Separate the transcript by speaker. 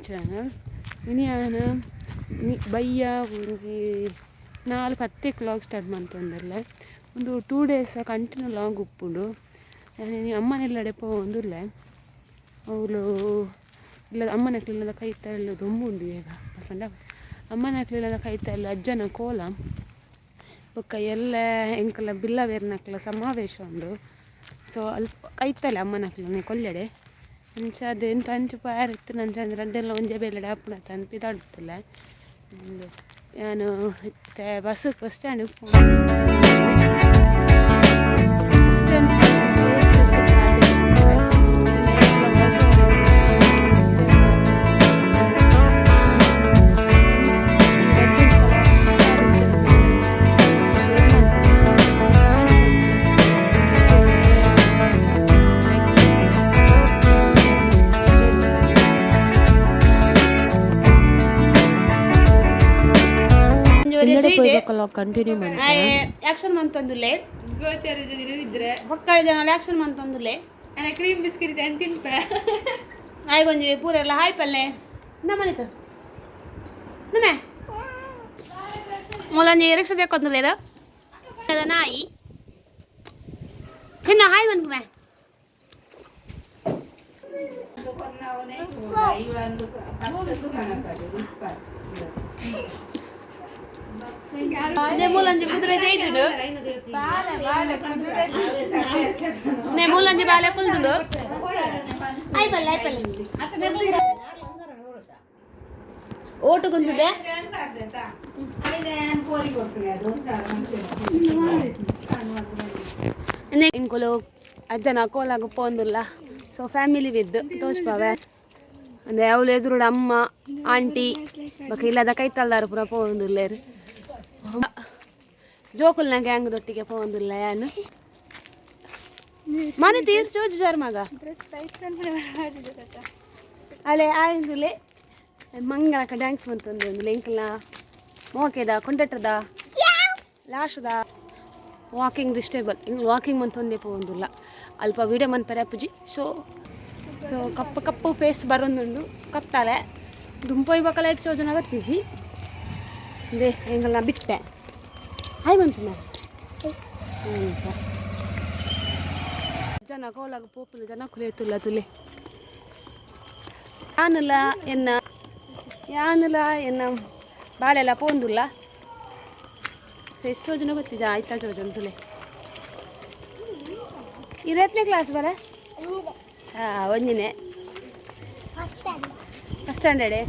Speaker 1: Channel. ಇನಿ ಆನ ಬಯ್ಯ ಒಂಜಿ 4 ಪತ್ತೆಕ್ ವ್ಲಾಗ್ ಸ್ಟಾರ್ಟ್ ಮಂತೊಂದುಲ್ಲೆ. ಉಂದು 2 ಡೇಸ್ ಕಂಟಿನ್ಯೂ ವ್ಲಾಗ್ ಉಪ್ಪುಂಡು. ಅಮ್ಮನೆಲ್ಲಡೆ ಪೋವೊಂದುಲ್ಲೆ. ಅವ್ಲು ಇಲ್ಲ ಅಮ್ಮನಕ್ಲೆಲ್ಲದ ಕೈತಲ್ ದೊಂಬು ಉಂಡು ಈಗ ಪಂಡ ಅಮ್ಮನಕ್ಲೆಲ್ಲದ ಕೈತಲ್ ಅಜ್ಜನ ಕೋಲ ಬೊಕ್ಕ ಎಲ್ಲ ಎಂಕಲ ಬಿಲ್ಲವೇರ್ನಕ್ಲ ಸಮಾವೇಶ ಉಂಡು. ಸೊ ಅಲ್ಪ ಕೈತಲೆ ಅಮ್ಮನಕ್ಲೆನ ಕೊಲ್ಯಡೆ ಅಂಚ ಅದು ಎಂತ ಅಂಚು ಪಾರಿತ್ತು ನಂಚ ರಡ್ಡೆಲ್ಲ ಒಂಜೆ ಬೇಲೆಡೆ ಆಪುನ ಪಿದಾಡ್ತಿಲ್ಲ. ಯಾನು ಇತ್ತೆ ಬಸ್ ಬಸ್ ಸ್ಟ್ಯಾಂಡ್ ಸ್ಟ್ಯಾಂಡ್
Speaker 2: ಇಲ್ಲಡೆ ಪೋಯ್ಬೇಕಲ್ಲ ಕಂಟಿನ್ಯೂ ಮಂತೆ.
Speaker 1: ಆಕ್ಷನ್ ಮಂತೊಂದುಲ್ಲೆ.
Speaker 3: ಗೋಚರ ಇದ್ರೆ
Speaker 1: ಬೊಕ್ಕಡೆ ಜನ ಆಕ್ಷನ್ ಮಂತೊಂದುಲ್ಲೆ.
Speaker 3: ಅಣ್ಣ ಕ್ರೀಮ್ ಬಿಸ್ಕೆಟ್ ಅಂತ ತಿನ್ಪೆ.
Speaker 1: ಆಯ್ಗೊಂಜಿ ಪೂರೆಲ್ಲ ಹಾಯ್ ಪಲ್ಲೆ ನಮ್ಮನಿತು ನಮ್ಮೆ ಮೂಲಂಜಿ ರಿಕ್ಷಾ ತೆಕ್ಕೊಂದುಲ್ಲೇರು ನಾಯಿ ಚಿನ್ನ ಹಾಯ್ ಮನ್ಪುಮೆ. ಮೂಲಂಜಿ ಕುದುರೆ ಜೈದುಡು ನೆ ಮೂಲಂಜಿ ಬಾಲೆ ಕುಲ್ದುಡು ಆಯ್ ಪಲ್ಲೆ ಆಯ್ ಪಲ್ಲೆ ಓಟು ಗುಂದುಡೆ. ಎಂಕುಲು ಅಜ್ಜನ ಕೋಲಾಗ ಪೋಂದುಲ್ಲ. ಸೊ ಫ್ಯಾಮಿಲಿ ವಿದ್ ತೋಜ್ಪಾವೆ ಅಂದ್ರೆ ಅವಳು ಎದುರುಡು ಅಮ್ಮ ಆಂಟಿ ಬೊಕ ಇಲ್ಲದ ಕೈತಲ್ದಾರ ಪೂರ ಪೋವೊಂದುಲ್ಲೆರ್. ಜೋಕುಲ್ನ ಗ್ಯಾಂಗ್ ದೊಟ್ಟಿಗೆ ಪೋವೊಂದುಲ್ಲ. ಯಾನ್ ಮನೆ ತೀರ್ ಚೋಜು ಜಾರ್ ಮಗ ಅಲೆ ಆಯಿಂದುಲೆ ಮಂಗಳಕ ಡ್ಯಾನ್ಸ್ ಮಂತೊಂದು ಎಂಕಲ್ನ ಮೋಕೆದ ಕೊಂಡಟ್ಟದ ಲಾಸ್ಟ್ದ ವಾಕಿಂಗ್ ಡಿಸ್ಟೇಬಲ್ ಹಿಂಗೆ ವಾಕಿಂಗ್ ಮಂತೊಂದೇ ಪೋವೊಂದುಲ್ಲ. ಅಲ್ಪ ವೀಡಿಯೋ ಮನ್ಪರೆ ಅಪ್ಪುಜಿ. ಸೊ ಸೊ ಕಪ್ಪು ಕಪ್ಪು ಫೇಸ್ ಬರೊಂದುಂಡು ಕತ್ತಲೆ ದುಂಪೊಯ್ ಬೊಕ ಲೈಟ್ ಚೋಜುನ ಬತ್ತಿಜಿ. ಇಂದೆ ಎಂಕಲ್ನ ಬಿಟ್ಟೆ ಹಾಯ್ ಮನ್ಪುಮೆ ಅಂಚ ಜನ ಕೋಲಾಗ ಪೋಪುನ ಜನ ಕುಲೇತುಲ್ಲ ತುಲೆ. ಯಾನುಲ ಎನ್ನ ಯಾನುಲ ಎನ್ನ ಬಾಳೆಲ್ಲ ಪೋಂದುಲ್ಲ. ಫೇಸ್ ಚೋಜುನ ಗೊತ್ತಿದೆ ಆಯ್ತಾ ಚೋಜುನ ತುಲೆ. ಇರತ್ನೇ ಕ್ಲಾಸ್ ಬರ ಹಾಂ ಒಂಜಿನೇ ಫಸ್ಟ್ ಸ್ಟ್ಯಾಂಡರ್ಡ್.